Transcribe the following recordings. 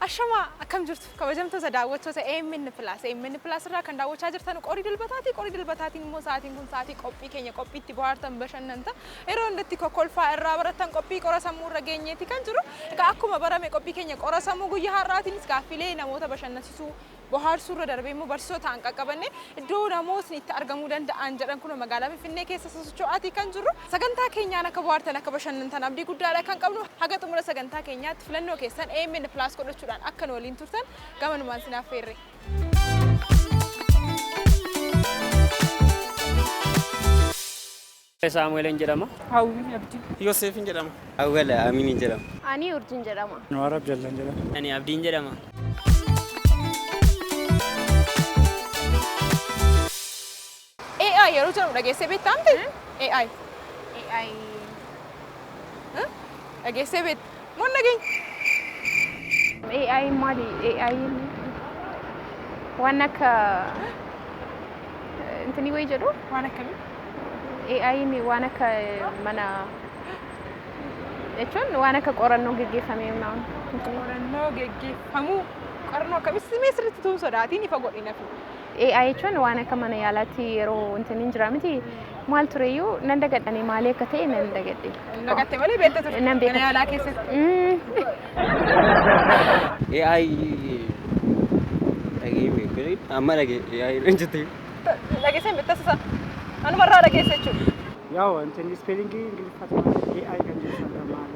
Ashamaa, akkam jirtu kabajamtoota daawwattoota AMN Plus? AMN Plus irraa kan daawwachaa jirtan Qorii Dilbataati. Qorii Dilbataatiin immoo sa'aatiin kun sa'aatii qophii keenya, qophii itti bohaartan, bashannantan, yeroo hundatti kokkolfaa irraa barattan, qophii Qora Sammuu irra geenyeeti kan jiru. Egaa akkuma barame qophii keenya Qora Sammuu guyyaa har'aatiinis gaaffilee namoota bashannansiisuu, bohaarsuu irra darbee immoo barsiisoo ta'an qaqqabanne iddoo namootni itti argamuu danda'an jedhan kun magaalaa Finfinnee keessa sosocho'aatii kan jirru. Sagantaa keenyaan akka bohaartan, akka bashannantan abdii guddaadha kan qabnu. Haga xumura sagantaa keenyaatti filannoo keessan AMN Plus godhachuudhaan akka nu waliin turtan gamanumaan sin affeerre. Saamu'eelin jedhama. Hawwii Abdii. Yoseefin jedhama. Awwal Aminiin jedhama. Ani Urjiin jedhama. Anwaar Abdallaan jedhama. Ani Abdiin jedhama. AI yeroo jedhamu dhageessee beektaa miti? AI. AI. Dhageessee beekta? Moo hin dhageenye? AI maali? AI waan akka intini wayii jedhu. Waan akkamii? AI waan akka mana jechuun waan akka qorannoo geggeeffamee maal? Qorannoo geggeeffamuu, qorannoo akkamii simee sirriitti tuun sodaatiin ifa godhina fi. AI jechuun waan akka mana yaalaatti yeroo intini hin jira miti, maal tureyyuu nan dagadhani, maalii akka ta'e nan dagadhe. Dagatte malee beekta ture. Nan beeka. Mana yaalaa keessatti. AI dhagee beeku, amma dhagee AI hojjete. Dhageessee hin beekta sasa. Anumarraa dhageesse jechuudha. Yaa'u wanti spellingii Ingiliffaati AI kan jedhu sana maal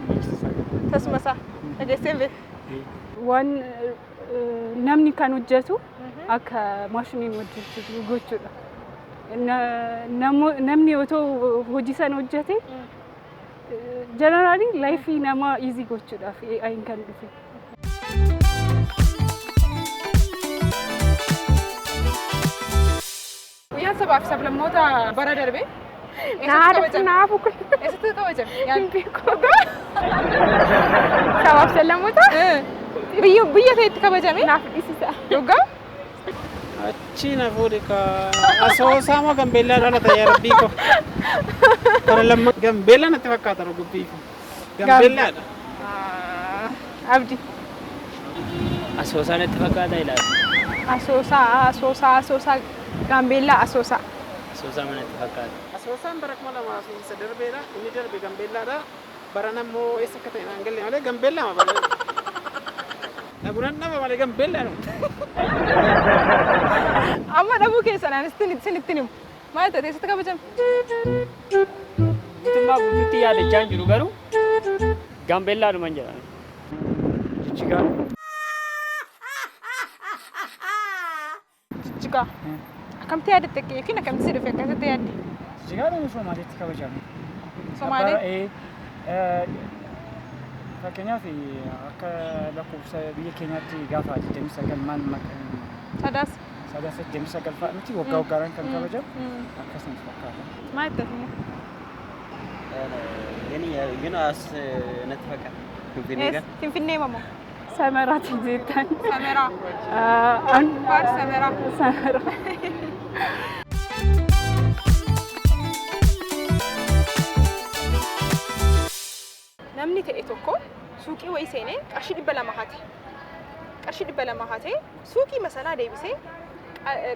beeksisa. Tasuma isaa dhageessee hin beektu. Waan namni kan hojjetu akka maashiniin hojjetu gochuudha. Namni otoo hojii sana hojjete, generally lifeii namaa easy gochuudhaaf AI'n kan dhufe. Guyyaan sabaa fi sablammoota bara darbe eessatti Naaf kabajame? Naafu kun. Eessatti kabajame? Hin beeku. Sabaaf sablammoota. Biyya ta'etti kabajame? Naaf dhiisisa. Dhugaa? Achi na fuudhe ka Asoosaa moo Gambeellaa dhalata, yaa rabbii ko. Kana lamma Gambeellaa natti fakkaata rugubbii ko. Gambeellaadha. Abdi. Asoosaa natti fakkaata ilaala. Asoosaa, Asoosaa, Asoosaa, Gaambeellaa, Asoosaa. Asoosaa natti fakkaata. Asoosaan bara 2000 fi isa darbeedha. Inni darbe Gambeellaadha. Barana immoo eessa akka ta'e naan galle malee Gambeellaa ma bara. Dhabunan dhaba malee Gambeellaadha. Amma dhabuu keessan ani sinitti himu. Maal ta'e, eessatti kabajame? Guutummaa guutuutti yaadachaa hin jiru, garuu Gaambeellaadhuman jedhama. Jijjigaa. Jijjigaa. Akkamitti yaadatte yookiin akkamitti si dhufe, akkasitti yaadde? Jijjigaadhaan Somaaliitti kabajame. Somaalee? Fakkeenyaaf akka lakkoofsa biyya keenyaatti gaafa 29 maal maqaan Sadaas. Sadaasa 29 fa'a miti waggaa waggaadhaan kan kabajamu, akkasumas fakkaata. Maal ta'e immoo? ግን as natti fakkaata. Finfinnee kan. Finfinnee mamoo? Samaraati jettan. Sameraa. Baar Sameraa. Samaraa. Namni ta'e tokko suuqii wayii seenee qarshii 200 hate. Qarshii 200 hatee suuqii masanaa deebisee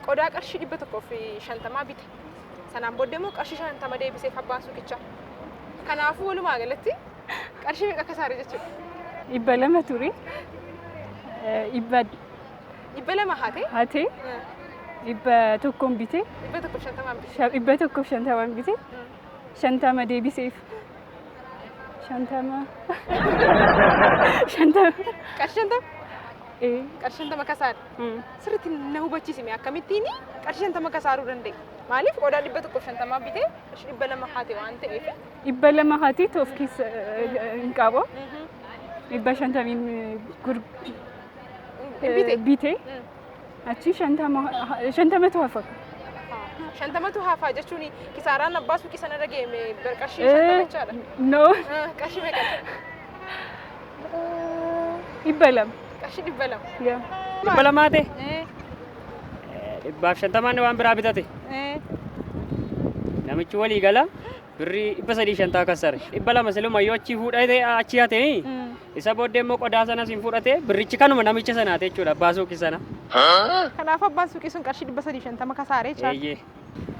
qodaa qarshii 150 bite. Sanaan booddee immoo qarshii 50 deebiseef abbaan suuqichaa. Kanaafuu walumaa galatti qarshii meeqa akka saare jechuudha? 200 ture. Dhibba 200 hatee hatee 100n bite. 150 bite. 150n bite. 50 deebiseef. 50 50. Qarshii 50? Ee. Qarshii 50 kasaare. Sirriitti na hubachiisime, akkamittiin qarshii 50 kasaaruu danda'e? Maaliif qodaa 150 bitee qarshii 200 hate waan ta'eef. 200 hatee of keessa hin qabu. 150n Bite. Bite. Achi 50tu hafa. 50tu hafaa jechuun kisaaraan abbaa suuqii sanarra geeme qarshii 50 jechaadha. No. Qarshii meeqa? 200. Qarshii 200. Yaa. 200 haate? 150n waan biraa bitate. Namichi walii gala birrii 350 kassare. 200 silumayyuu achii fuudhee achii hatee Isa booddee immoo qodaa sanas hin fudhate, birrichi kanuma namicha sanaati jechuudha, abbaa suuqii sana. Kanaaf abbaan suuqii sun qarshii 350 kasaaree jechaadha. Eeyyee.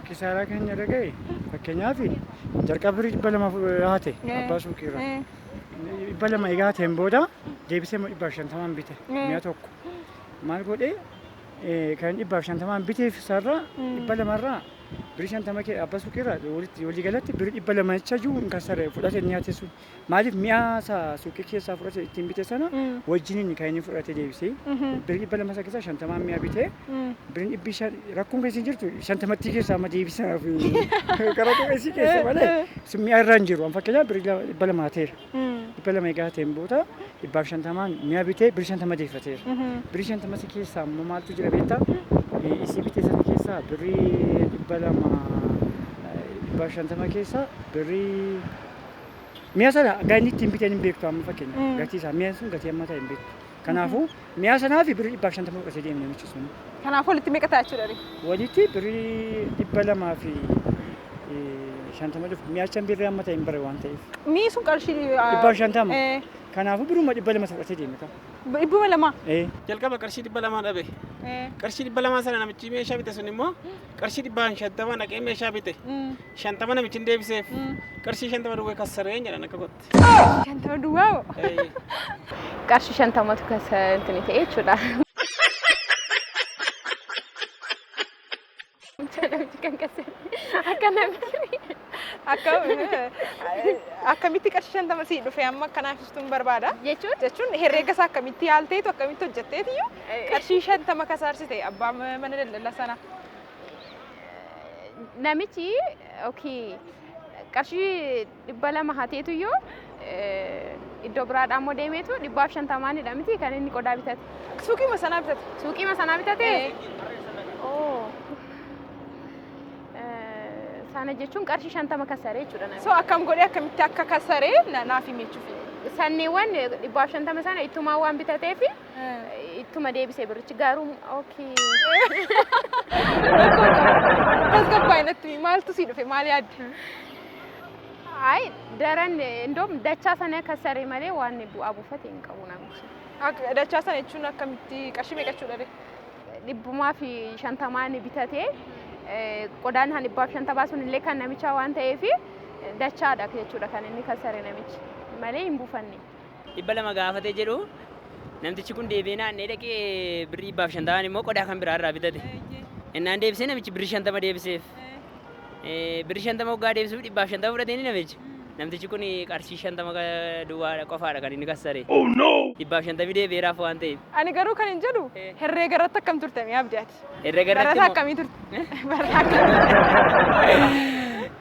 Kisaaraa keenya irra ga'e, fakkeenyaaf jalqaba birrii 200 haate abbaa suuqiirraa. 200 egaa hateen booda deebisee immoo 150n bite mi'a tokko. Maal godhee, kan 150n biteef isaarraa 200rraa birrii 50 kee abbaa suuqiirraa walitti walii galatti birrii 200 jecha jiru hin kasare fudhate inni hate sun. Maaliif, mi'a isaa suuqii keessaa fudhate ittiin bite sana wajjin inni kan inni fudhate deebisee birrii 200 isa keessaa 50n mi'a bitee birriin 500 rakkoon keessa hin jirtu, 50ttii keessaa amma deebisaaf karaa keessi keessa malee sun mi'a irra hin jiru. An fakkeenyaaf birrii 200 hateera. 200 egaa hateen booda 150n mi'a bitee birrii 50 deeffateera. Birrii 50 si keessaa immoo maaltu jira beektaa? Isii bitee sana keessaa birrii 200, 150 keessaa birrii mi'a sana gaa inni ittiin biteen hin beektu, amma fakkeenyaaf gatii isaa, mi'a sun gatii amma ta'e hin beektu. Kanaafuu mi'a sanaa fi birrii 150 fudhatee deeme namichi sun. Kanaaf walitti meeqa ta'a jechuudha? Walitti birrii 250 dhufu. Mi'achaan birrii amma ta'e hin bare waan ta'eef. Mi'i sun qarshii 150. Kanaafuu birruma 200 fudhatee deeme qaba. 200? Ee. Jalqaba qarshii 200 dhabe. Qarshii 200 sana namichi meeshaa bite sun immoo qarshii 150 dhaqee meeshaa bite. 50 namichi hin deebiseef. Qarshii 50 duwwee kassareen jedhan akka gotti. 50 duwwaa moo? Qarshii 50tu kasa intini ta'e jechuudha. Namichi kan kasare akka namichi. Akkamitti qarshii 50 sii dhufe amma akkanaaf ibsuun barbaada. Jechuun? Jechuun herreega isaa akkamitti yaalteetu, akkamitti hojjetteetiyyuu qarshii 50 kasaarsite abbaa mana daldala sana? Namichi, okay, qarshii 200 hateetuyyuu iddoo biraadhaa immoo deemeetu 150nidha miti kan inni qodaa bitate? Suuqiima sanaa bitate. Suuqiima sanaa bitate? Oo. Sana jechuun qarshii 50 kasaree jechuudha namichi. So akkam godhee, akkamitti akka kasaree naaf himi jechuufi. Sanneewwan 150 sana ittumaa waan bitateef ittuma deebisee birrichi garuu, okay. Tasgabbaa'e natti himi, maaltu sii dhufe, maal yaadde? Ay, daran indoom dachaa sana kasaree malee waan bu'aa buufate hin qabu namichi. Dachaa sana jechuun akkamitti, qarshii meeqa jechuudha ree? 150n bitatee qodaan han 150 sun illee kan namichaa waan ta'eef dachaadha jechuudha kan inni kasare namichi malee hin buufanne. 200 gaafatee jedhu, namtichi kun deebi'ee naannee dhaqee birrii 150n immoo qodaa kan biraa irraa bitate. Innaan deebisee namichi birrii 50 deebiseef. Birrii 50 waggaa deebisuuf 150 fudhatee ni namichi. Namtichi kun qarshii 50 duwwaa qofaadha kan inni kassare. 150 deebi'eeraaf waan ta'eef. Ani garuu kan hin jedhu, herreega irratti akkam turte mi'a abdiyaati? Herreega irratti Barataa immoo akkamii turte? Barataa akkamii?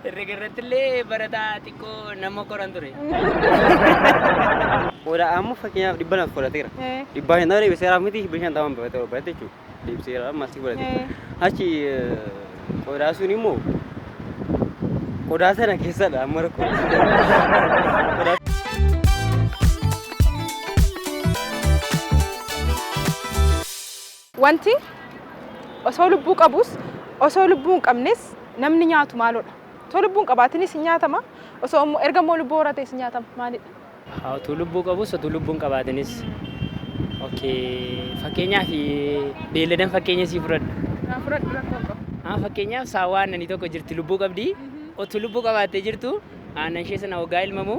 Herreega irratti illee barataa xiqqoo nama qoran ture. Qodaa amma fakkeenyaaf 200 fudhateera. 150 deebiseeraaf miti, birrii 50 baratee barate jechuudha. Deebiseera ammas fudhate. Achi qodaa sun immoo qodaa sana keessadha amma rakkoo. Qodaa Wanti osoo lubbuu qabus osoo lubbuu hin qabnes namni nyaatu maalodha? Osoo lubbuu hin qabaatinis hin nyaatama. Osoo immoo erga immoo lubbuu horatees hin nyaatama. Maalidha? Utuu lubbuu qabus utuu lubbuu hin qabaatinis. Okay. Fakkeenyaaf beelladan fakkeenya sii fudhadha. Fudhadhu, rakkoo hin qabu. Fakkeenyaaf saawwa aannanii tokko jirti, lubbuu qabdi. Utuu lubbuu qabaattee jirtu aannan ishee sana waggaa ilmamu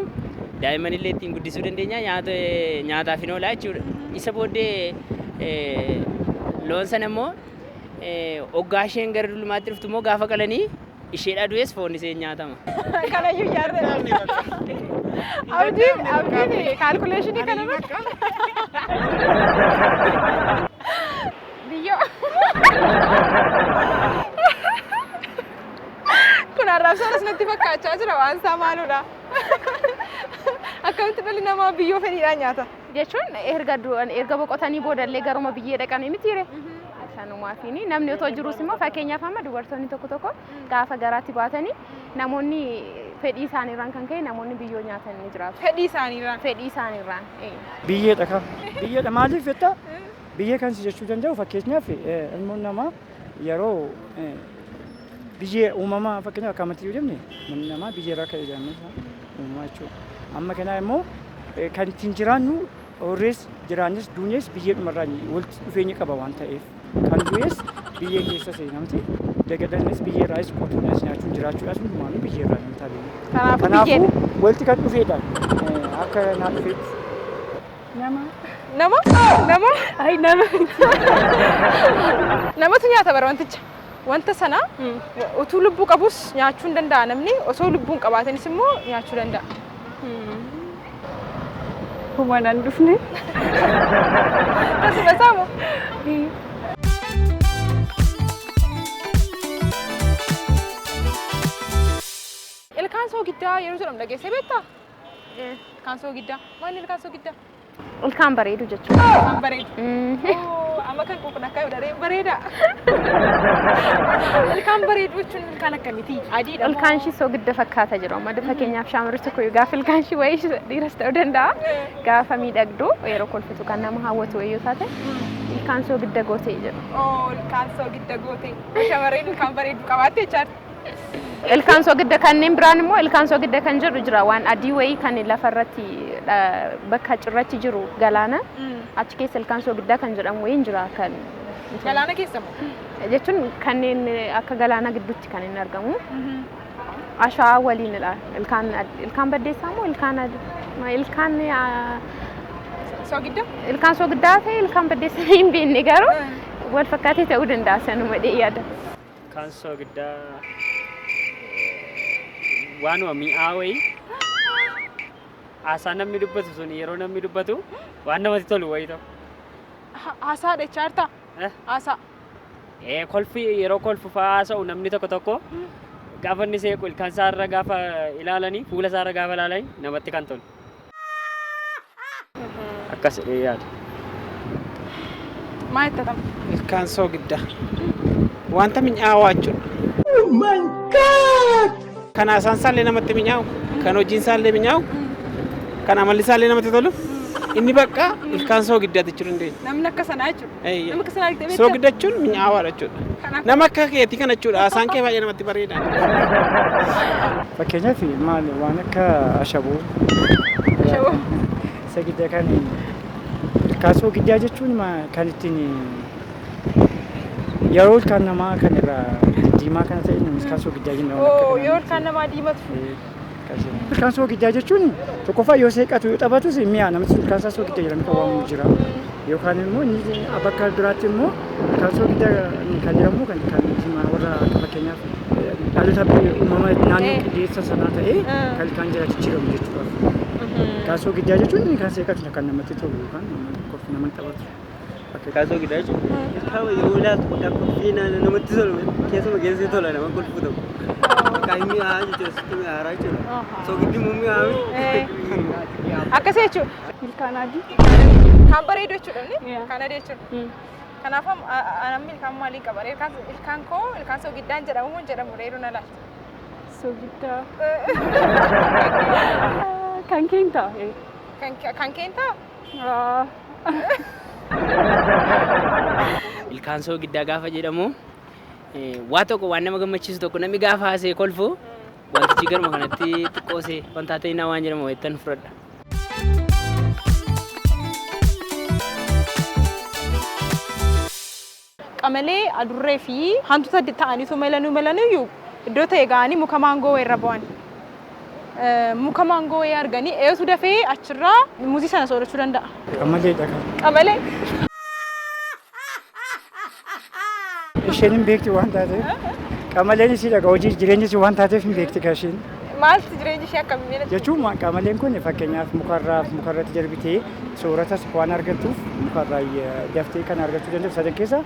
daa'imman illee ittiin guddisuu dandeenya, nyaata nyaataaf hin oolaa jechuudha. Isa booddee loon sana immoo waggaa isheen gara dullumaatti dhuftu immoo gaafa qalanii isheedhaa du'es foon ishee nyaatama. Kanayyuu yaadde. Abdiin calculationii kana irratti. Biyyoo. Kun arraabsaanis natti fakkaachaa jira, waan isaa maaludha? Akkamitti dhalli namaa biyyoo fedhiidhaan nyaata? Jechuun erga du'an, erga boqotanii boodallee garuma biyyee dhaqanii mitiire. Sanumaafini namni otoo jirus immoo, fakkeenyaaf amma dubartoonni tokko tokko gaafa garaatti baatanii namoonni fedhii isaaniirraan kan ka'e namoonni biyyoo nyaatan ni jiraatu. Fedhii isaaniirraan. Fedhii isaaniirraan. Biyyeedha kan. Biyyeedha, maaliif jettaa? Biyyee kan si jechuu danda'u, fakkeenyaaf ilmoon namaa yeroo biyyee uumamaa, fakkeenyaaf akka amantii yoo deemne, namni namaa biyyee irraa ka'e jedhamee uumamaa jechuudha. Amma kanaa immoo Kan ittiin jiraannu horrees jiraannes duunees biyyeedhumarraa walitti dhufeenya qaba waan ta'eef kan du'es biyyee keessa seenamti dagadannes biyyeerraas qotuudhaas nyaachuun jiraachuudhaas hundumaanuu biyyeerraa namti adeemu. Kanaafuu biyyeedha. Kanaafuu walitti kan dhufeedha akka naa dhufeetti. Nama. Nama? Nama? Ay, nama. Namatu nyaata bara wanticha. Wanta sana utuu lubbuu qabus nyaachuu hin danda'a namni, osoo lubbuu hin qabaatanis immoo nyaachuu danda'a. Humaan an dhufne. Tasuma saamu. Ilkaan soogiddaa yeroo jedhamu dhageessee beektaa? Ilkaan soogiddaa. Maali ilkaan soogiddaa? Ilkaan bareedu jechuudha. Ilkaan bareedu. Amma kan quuqna akka yoo bareeda. Ilkaan bareedu jechuun ilkaan akkamiiti? Adiidha moo? Ilkaan ishii soogidda fakkaata jedhu. Amma fakkeenyaaf shaamarri tokko gaafa ilkaan ishii wayii dhiiras ta'uu danda'a. Gaafa miidhagdu yeroo kolfitu kan nama hawwatu wayii yoo taate ilkaan soogidda gootee jedhu. Oo, ilkaan soogidda goote. Shamarreen ilkaan bareedu qabaatte jechaadha. Ilkaan soogidda kanneen biraan immoo ilkaan soogidda kan jedhu jira, waan adii wayii kan lafarratti bakka cirrachi jiru galaana achi keessa ilkaan soogiddaa kan jedhamu wayiin jira kan Galaana keessa moo? Jechuun kanneen akka galaana gidduutti kan inni argamu. Ashaawaa waliinidha. Ilkaan baddeessaa moo ilkaan Soogidda? Ilkaan soogiddaa ta'e ilkaan baddeessaa hin beekne, garuu wal fakkaatee ta'uu danda'a sanuma dhee yaada. Ilkaan soogiddaa waanuma mi'aa wayii haasaa namni dubbatu sun yeroo namni dubbatu waan namatti tolu wayii ta'u. Haasaadha jechaarta? Haasaa. Kolfi yeroo kolfu fa'aa haasa'u namni tokko tokko gaafa inni seequ ilkaan isaarra gaafa ilaalanii fuula isaarra gaafa ilaalanii namatti kan tolu. Akkas jedhee yaada. Maal itti tatama? Ilkaan soogiddaa. Wanta mi'aawaa jechuudha. Kan haasaan isaallee namatti mi'aawu, kan hojiin isaallee mi'aawu, kan amalli isaallee namatti tolu, inni bakka ilkaan soogiddaa jechuu dandeenya. Namni akka sanaa jechuudha. Eeyyee. Namni akka sanaa argitee beektaa? Soogidda jechuun mi'aawaadha jechuudha. Kanaaf Nama akka keetii kana jechuudha. Haasaan kee baay'ee namatti bareeda. Fakkeenyaaf maal waan akka ashaboo. Ashaboo. Soogidda kan ilkaan soogiddaa jechuun kan ittiin yeroo ilkaan namaa kan irraa diimaa kana ta'e ilkaan soogiddaa jenna waan akka Oo, kanaa. yoo ilkaan namaa diimatu. Ilkaan soogiddaa jechuun tokkoffaa yoo seeqatu yoo taphatus mi'a namni sun ilkaan isaa soogidda jedhamee kan waamamu jira. Yookaan immoo inni bakka biraatti immoo ilkaan soogiddaa kan jedhamu kan kan diimaa warra akka fakkeenyaaf dhaloota uumama naannoo qilleessa sanaa ta'ee kan ilkaan jala jijjiiramu jechuudha. Ilkaan soogiddaa jechuun inni kan seeqatu kan namatti tolu yookaan nama taphatu. Ilkaan soogiddaa jechuun ilkaan yeroo ilaaltu bakka kolfii namatti tolu keessuma keessatti tola nama kolfuu tokko. Bakka inni mi'aa jechuudha, sitti mi'aaraa jechuudha. Soogiddi immoo mi'aa miti. Akkasii jechuudha. Ilkaan adii. Kan bareedu jechuudha inni? Yeah. Kan adii jechuudha. Kanaaf namni ilkaan maalii qaba? Ilkaan koo ilkaan soogiddaan jedhamu moo hin jedhamu reeruu na laata? Soogiddaa. Kan keen ta'a. Kan keen ta'a? Ilkaan soogiddaa gaafa jedhamu waa tokko waan nama gammachiisu tokko namni gaafa haasee kolfu wantichi garuma kanatti xiqqoosee wanta ta'e waan jedhamu wayittan fudhadha. Qamalee, adurree fi hantuuta ta'aniitu malanuu malanuyyuu iddoo ta'e ga'anii muka maangoo irra bu'an. Muka maangoo wayii arganii eetu dafee achirraa muuzii sana soorachuu danda'a? Qamaleedha kan. Qamalee. Isheen hin beekti waan taateef. Qamaleen isii dhaga hojii jireenya isii waan taateef hin beekti kan isheen. Maaltu jireenyi ishee akkamii? Jechuun qamaleen kun fakkeenyaaf mukarraa mukarratti darbitee sooratas waan argattuuf mukarraa daftee kan argachuu dandeessu sadan keessa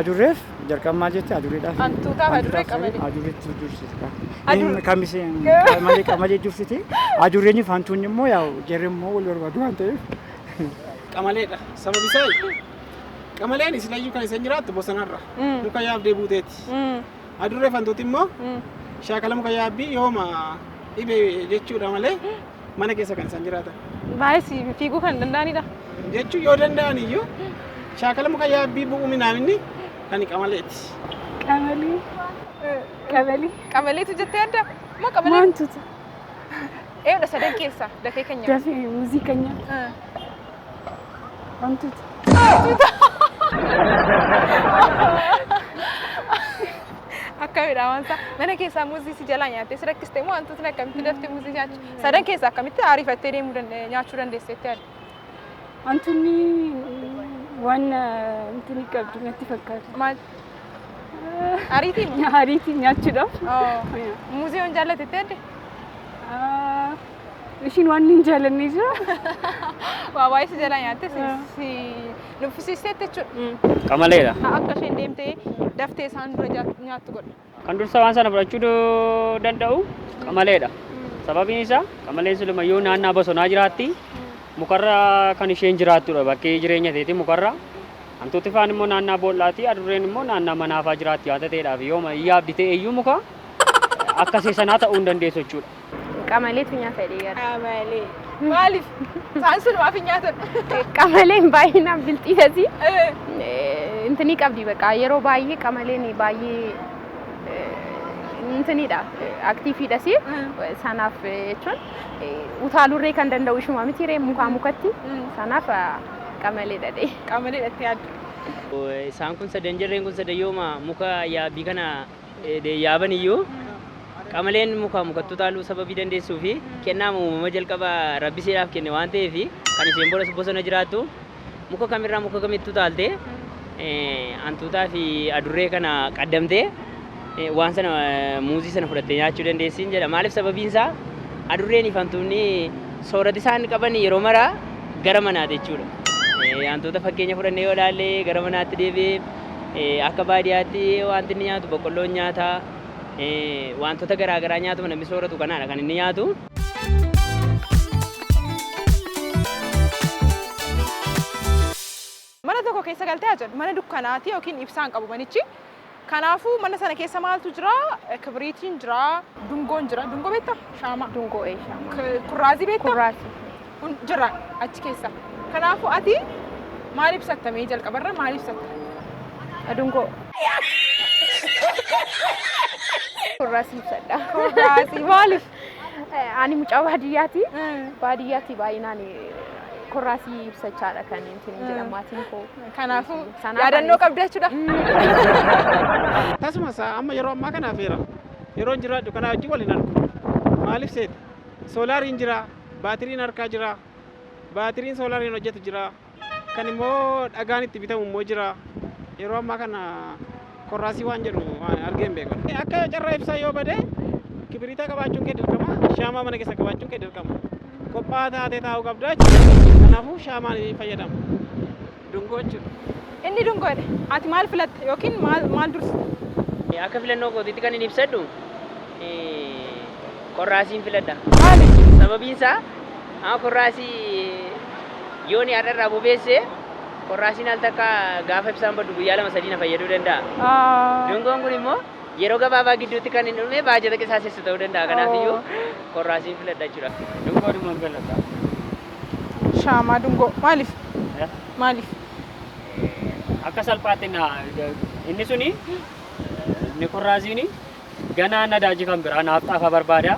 adurreef jalqaba maal jette, adurreedhaaf. Hantuutaaf, adurree, qamalee. Adurreetti dursite. Qamalee qamalee dursite, adurreen fi hantuunni immoo yaa'u jarri immoo wal barbaadu waan ta'eef. Qamaleedha. Sababi isaa qamaleen isilayyuu kan iseen jiraattu bosonarra. Muka yaabdee buuteeti. Adurree fi hantuuti immoo shaakala muka yaabbii yooma dhibee jechuudha malee mana keessa kan isaan jiraatan. Baay'ee fiiguu kan danda'anidha. Jechuun yoo danda'an iyyuu shaakala muka yaabbii bu'uu minaaminni kan qamaleeti. Qamalee. Qamalee. Qamaleetu jettee adda? Moo qamalee? Wantoota. Eenyudha sadan keessaa dafee kan nyaatu? Dafee muuzii kan nyaatu. Wantoota. Akkamidha waan isaa? Mana keessaa muuzii si jalaa nyaattee si rakkiste moo wantootni akkamitti daftee muuzii nyaachuu? Sadan keessaa akkamitti ariifattee deemuu nyaachuu dandeesseetti yaadda? Wantoonni waan wanti qabdu natti fakkaata. Maal? Ariitii moo? Ariitii nyaachuudhaaf. Muuzii yoon jaallatetti yaadde? Ishiin waan hin jaallanne jira. Waa baay'ee si jalaa nyaattee si nuffisiisteetti jechuudha. Qamaleedha. Akka isheen deemtee daftee isaan dura nyaattu godha. Kan dursa waan sana fudhachuu danda'u qamaleedha. Sababiin isaa qamaleen silumayyuu naannaa bosonaa jiraatti. Mukarra kan isheen jiraattudha bakkee jireenya isheeti mukarra. Hantuuti faan immoo naannaa boollaati. Adurreen immoo naannaa manaafaa jiraatti waanta ta'eedhaaf yooma yaabdi ta'e iyyuu muka akka ishee sanaa ta'uu hin dandeessu jechuudha. Qamaleetu nyaata jedhee yaada. Qamalee. Maaliif? Isaan sun maaf hin nyaatan? Qamaleen baay'inaan bilxiidhasi. Intinii qabdi bakka yeroo baay'ee qamaleen baay'ee intiniidha activeiidhasi. Sanaaf jechuun utaalurree kan danda'u ishuma miti ree mukaa mukatti. Sanaaf qamaleedha dhee. Qamaleedha itti yaaddu. Isaan kun sadan jarreen kun sadan yooma muka yaabbii kana yaaban iyyuu qamaleen muka mukatti utaaluu sababii dandeessuu fi kennaa uumama jalqaba rabbi isheedhaaf kenne waan ta'eef kan isheen bosona jiraattu muka kamirraa muka kamitti utaaltee hantuutaa fi adurree kana qaddamtee waan sana muuzii sana fudhattee nyaachuu dandeessiin jedha. Maaliif sababiin isaa adurreen fi hantuunni soorati isaan qaban yeroo maraa gara manaati jechuudha. Hantuuta fakkeenya fudhannee yoo ilaalle gara manaatti deebi'ee akka baadiyyaatti wanti inni nyaatu boqqolloon nyaata. Wantoota garaa garaa nyaatuma namni sooratu kanaadha kan inni nyaatu. Mana tokko keessa galtee haa jedhu mana dukkanaati yookiin ibsaan qabu manichi. Kanaafuu mana sana keessa maaltu jira? Kibiriitiin jira, dungoon jira. Dungoo beektaa? Shaamaa. Dungoo shaamaa. Kurraazii beektaa? Kurraazii. Kun jira achi keessa. Kanaafuu ati maal ibsatta mee jalqabarra maal ibsatta? Dungoo. Kurraazii ibsadha. Kurraazii maaliif? Ani mucaa baadiyyaati. Baadiyyaatti baay'inaan kurraazii ibsachaadha kan ittiin jedhamu maatiin koo. Kanaafuu Sanaaf yaadannoo anis- qabda jechuudha. Tasuma isaa amma yeroo ammaa kanaaf heera. Yeroo hin jiraadhu kanaa wajjin wal hin argu. Maaliif seeta? Soolaariin jira, baatiriin harkaa jira, baatiriin soolaariin hojjetu jira, kan immoo dhagaan itti bitamu immoo jira. Yeroo ammaa kana korraasii waan jedhu waan argee hin beeku. Akka carraa ibsaa yoo bade kibiriitaa qabaachuun kee dirqama, shaamaa mana keessa qabaachuun kee dirqama. Qophaa'aa taatee taa'uu qabda jechuudha. Kanaafuu shaamaan fayyadamu. Dungoo jechuudha. Inni dungoodha. Ati maal filatta yookiin maal maal dursita? Akka filannoo kootiitti kan inni ibsadhu qorraasiin filadha. Maaliif? Sababiin isaa amma qorraasii yoon har'a irraa bobeesse qorraasiin al takka gaafa ibsaan baddu guyyaa 2 3 na fayyaduu danda'a. Dungoon kun immoo yeroo gabaabaa gidduutti kan hin dhumne baajata qisaasessu ta'uu danda'a. Kanaafiyyuu qorraasiin filadha jechuudha. Dungoodhuma filadha. Shaamaa dungoo. Maaliif? Maaliif? Akka salphaatti na inni suni inni kurraaziin ganaa nadaajii kan biraa naaf xaafa barbaada.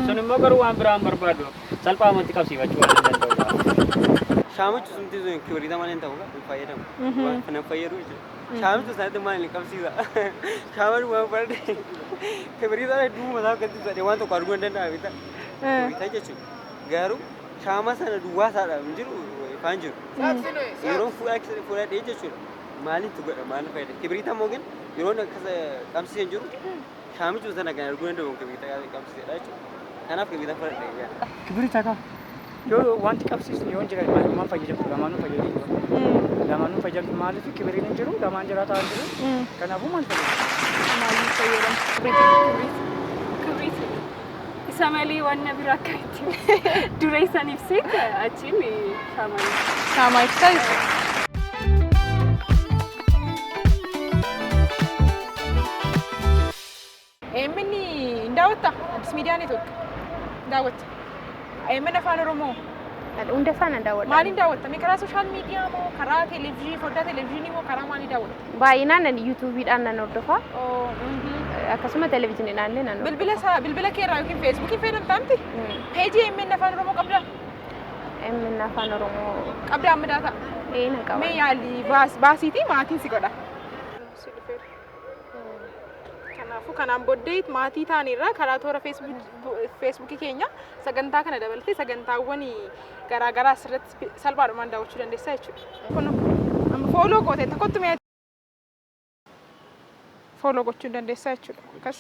Sun immoo garuu waan biraa hin barbaadu. Salphaamatti qabsiifachuu waan hin danda'udha. Shaamichi sumti sun kibiriita malee hin ta'u hin fayyadamu. Waan kana fayyadu jechuudha. Shaamichi sanatti maal hin qabsiisa? Shaamaan waan barde kibiriita duwwaa mataa akkatti ibsadhee waan tokko arguu hin danda'a beektaa? Kibiriita jechuudha. Garuu shaama sana duwwaa isaadhaaf hin jiru ifaan jiru. Yeroo fudhadhee jechuudha. Maalitti godha maal fayyada? Kibiriita immoo ግን yeroo akkas qabsiisee hin jiru shaamichi sana kan arguu danda'u kibiriita qabsiisedha jechuudha. Kanaaf kibiriita fudhadhee. Kibiriita kam? Yoo wanti qabsiisnu yoo hin jira maal fayyadamtu lamaanuu fayyadamtu. Lamaanuu fayyadamtu maaliif kibiriin hin jiru lamaan jiraataa hin jiru. Kanaafuu maal fayyadamu? Maaliif fayyadamu? Kibiriit. Isa malee waan na biraa akka itti dura isaan ibseet achiin shaamaa ibsa. Shaamaa ibsaa jechuudha. AMN hin daawwatta? Addis Miidiyaa Neetwoork hin daawwatta? AMN Afaan Oromoo Hunda isaa nan daawwadha. maaliin daawwatta? Mee karaa social media moo karaa televezyiinii foddaa televezyiinii moo karaa maalii daawwatta? Baay'inaan ani YouTubeiidhaan nan hordofa. Akkasuma televezyiiniidhaan illee nan Bilbila isaa bilbila kee irraa yookiin feesbuukii fayyadamtaa miti? Peejii AMN Afaan Oromoo qabdaa? AMN Afaan Oromoo Qabdaa amma daataa? Ee, nan qaba. Mee yaalii baasiitii maatiin si godha. Si dhufeera. Kanaafuu kanaan booddee maatii ta'anirraa karaa toora feesbuukii keenya sagantaa kana dabalatee sagantaawwan garaagaraa asirratti salphaadhumaan daawwachuu dandeessa jechuudha. Kun amma follow goote tokkotti mee follow gochuu dandeessa jechuudha. Akkas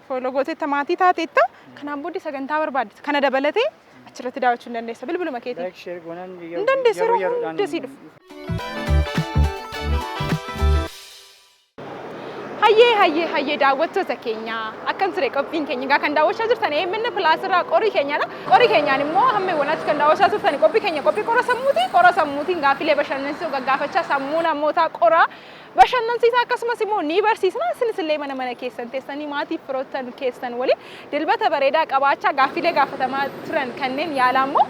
follow gooteetta, maatii taateetta, kanaan booddee sagantaa barbaadde kana dabalatee achirratti daawwachuu dandeessa bilbiluma keetiin. Like, share goonaan Hin dandeessa, yeroo yeroodhaan hunda sii dhufu. Hayyee, hayyee, hayyee, daawwattoota keenya, akkam ture qophiin keenya? Egaa kan daawwachaa jirtan AMN Plus irraa qorii keenyadha. Qorii keenyaan immoo hamma wanaatti kan daawwachaa turtan qophii keenya qophii qora sammuuti. Qora sammuutiin gaaffilee bashannansiisoo gaggaafachaa sammuu namootaa qoraa, bashannansiisaa, akkasumas immoo ni barsiisna. Isinis illee mana mana keessan teessanii maatii firoottan keessan waliin dilbata bareedaa qabaachaa gaaffilee gaafatamaa turan kanneen yaalaa immoo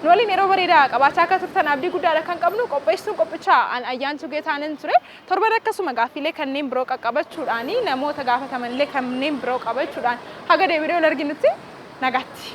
nu waliin yeroo bareedaa qabaachaa akka turtan abdii guddaadha kan qabnu. Qopheessituun qophichaa an Ayyaantu Geetaanin ture. Torban akkasuma gaaffilee kanneen biroo qaqqabachuudhaan, namoota gaafataman illee kanneen biroo qabachuudhaan haga deebinee wal arginutti nagaatti.